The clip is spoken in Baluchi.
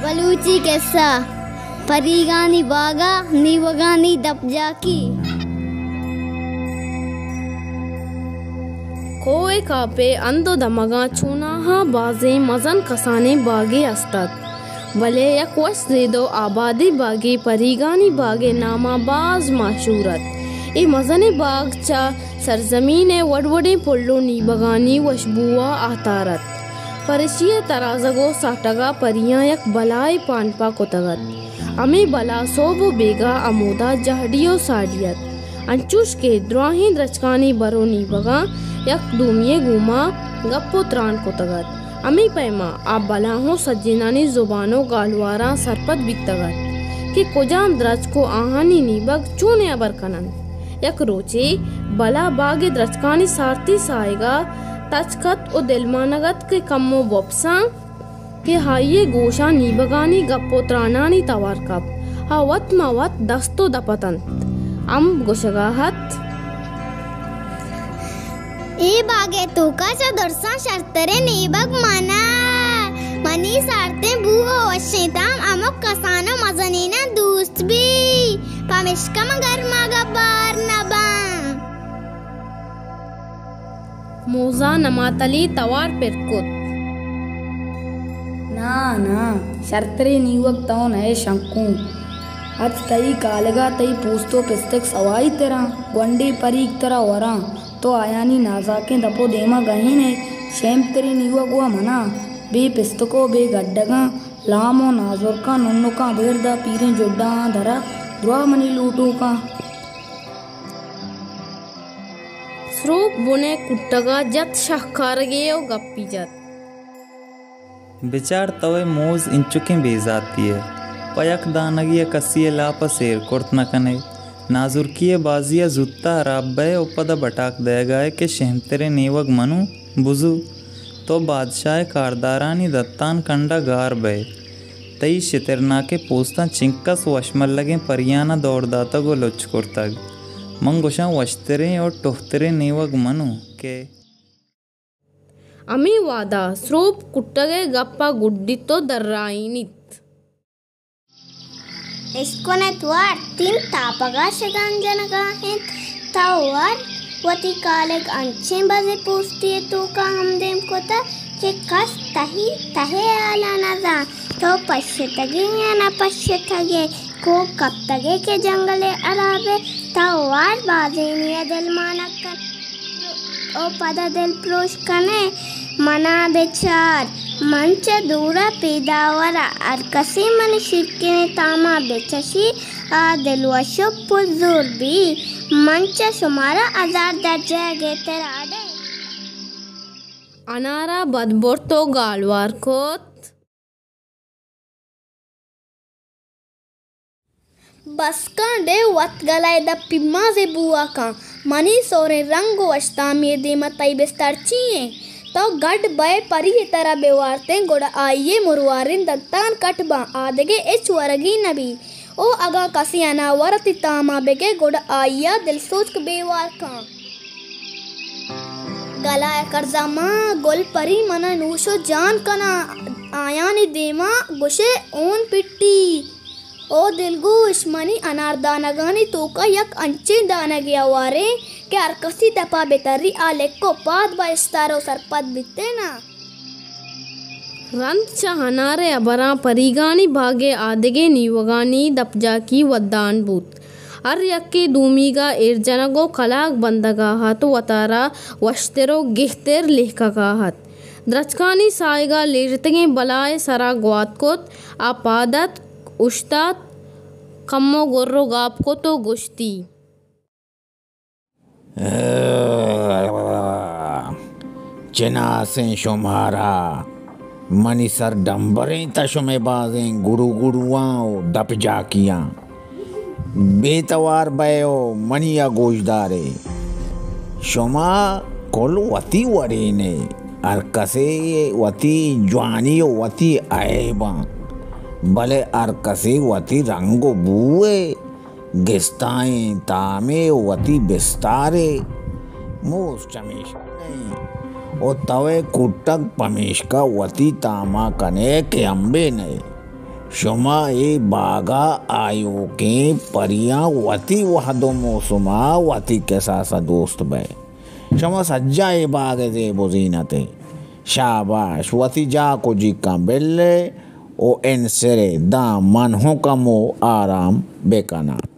بلوچی کسہ، پریگانی باگ ءَ نیوگانی دپجاکی۔ کوہ ءِ کاپ ءِ ہند ءُ دمگاں چوناہا بازیں مزن کسانیں باگے است ات، بلے یک وش زید ءُ آبادیں باگے پریگانی باگ ءِ نام ءَ باز مشہور ات۔ اے مزنیں باگ چہ سرزمین ءِ وڑ وڑیں پل ءُ نیبگانی وشبو ءَ آتار ات۔ پرشی ءِ ترازگ ءُ ساٹگ ءَ پریاں یک بلائے پانپا کتگ ات۔ ہمے بلا سہب ءُ بیگاہ ہمودا جہڑی ءُ ساڑی ات، انچوش کہ دراہیں درچکانی بر ءُ نیبگاں یک دومی ءِ گوما گپ ءُ تران کتگ ات۔ ہمے پیما آ بلاہ ءُ سجینانی زبان ءُ گالواراں سرپد بیتگ ات کہ کجام درچک ءُ آہانی نیبگ چونیں ہبر کن انت۔ یک روچے بلا باگ ءِ درچکانی سارتی ساہگ ءَ تچک ات ءُ دلمانگ ات کہ کمو بپساں کہ آئی ءِ گوشاں نیبگانی گپ ءُ ترانانی توار کپت۔ آ وت ماں وت دست ءُ دپ اتنت، ہم گوشگ ءَ ات۔ اے باگ ءِ توکا چہ درساں شرتریں نیبگ من آں۔ منی سارتیں بو ءُ وشیں تام ہمک کسان ءُ مزنیناں دوست بی، پمیشکا من گرماگ ءَ بار نہ باں۔ موزاں نماتلی توار پر کت۔ نا، نا، شرتریں نیوگ تو نئے شنکوں۔ اچ تئی کالگ ءَ تئی پوست ءُ پستک سوائی تراں، گونڈیں پریگ ترا وراں، تو آیانی نازاکیں دپ ءُ دیما گہین ئے۔ شیمتریں نیوگ وا من آں، بے پستک ءُ بے گڈگاں، لام ءُ نازرکاں، ننکاں، بگرداں پیریں جڈاں درا درا منی لوٹوکاں۔ سروپ بن ءِ کٹگ ءَ جت شہکارگے ءُ گپی جت۔ بچار تو اے موز انچکیں بے زاتی ئے، پہ یک دانگی ءَ کسی ءِ لاپ ءَ سیر کرت نہ کن ئے۔ نازرکی ءِ بازی ءَ زوت ءَ ہراب بئے ءُ پدا بٹاک دئیگ ءَ ئے کہ شہمتریں نیوگ من اوں۔ بزو، تو بادشاہ ءِ کاردارانی دتان کنڈ ءَ گار بئے۔ تئی شترناکیں پوستاں چنکس وشملگیں پریان ءَ دور داتگ ءُ لچ کرتگ۔ من گوشاں وشتریں ءُ ٹہتریں نیوگ من اوں کہ۔ ہمے وہد ءَ سروپ کٹگ ءِ گپ ءَ گڈیت ءُ درائینیت۔ اشکن ات وار، تین تاپگ ءَ شگان جنگ ءَ انت۔ تو وار، وتی کالگ انچیں بزیں پوستے ءِ توکا ہمدیم کتگ کہ کس تئی تہ ءِ ہال ءَ نہ زانت۔ تو پشتگ ئے یا نہ پشتگ ئے؟ کوہ کپتگ ئے کہ جنگل ءِ ہراب ءَ؟ تو وار بازینی ءَ دلمانگ کن ءُ پدا دلپروش کن ئے۔ من ءَ بچار، من چہ دور ءَ پیداور آں، ہر کسے من ءِ شیرکنیں تام ءَ بچشی، آ دلوش ءُ پرزور بی۔ من چہ شمارا ہزار درجہ ءَ گہتر آڈ آں۔ انار ءَ بد برت ءُ گالوار کت۔ بس کن ڈیو، وت گلہ ءِ دپ ءِ مازیں بو ءَ کن۔ منی سوریں رنگ ءُ وشتامی ءِ دیم ءَ تئی بستار چی اِنت؟ تو گڈ بئے، پری ءَ ترا بہ وارتیں، گڑا آئی ءِ مرواریں دنتان کٹ باں، آ دگہ ہچ ورگی نہ بیت۔ او اگاں کسے انار ءَ تئی تام ءَ بہ کئیت، گڑا آئی ءَ دلسوچک بے وار کن۔ گلہ ءِ کرزا ماں، گل پری من ءَ نوش ءُ جان کناں، آیانی دیم ءَ گوش ئے ہون پٹی۔ او دلگوش، منی اناردانگانی توک ءَ یک انچیں دانگے ہواریں کہ ہر کسی دپ ءَ بہ تری، آ لک ءُ پاد بہ اشتار ءُ سرپد بیت ئے نا۔ رند چہ انار ءِ ہبراں پریگانی باگ ءِ آدگہ نیوگانی دپجاکی ودان بوت۔ ہر یکے دومیگ ءَ ایر جنگ ءُ کلاگ بندگ ءَ ات ءُ وتارا وشتر ءُ گہتر لیکگ ءَ ات۔ درچکانی ساہگ ءَ لیرتگیں بلا ءِ سرا گوات کت، آ پاد اتک، اوشتات، کمو گر ءُ گاپ کت ءُ گوشتی۔ چناسیں شمارا منی سر ڈمبریں تہ، شمئے بازیں گڑو گڑواں ءُ دپ جاکیاں۔ بے توار بئے ءُ منی ءَ گوشدارے۔ شما کل وتی وڑینے، ہر کسے وتی جوانی ءُ وتی عیباں، بلے ہر کسے وتی رنگ ءُ بوئے۔ گستائیں تامے ءُ وتی بستارے۔ موز چمیشکا نئے ءُ توئے کٹگ پمیشکا وتی تاما کنے کہ امبے نئے۔ شما اے باگا آیوکیں پریاں وتی وہد و موسما وتی کساسا دوست بئے۔ شما سجا اے باگ زیب و زینت اے۔ شاباش، وتی جاک و جیکاں بلے و انسرے، داں من ہوں کمو آرام بکناں۔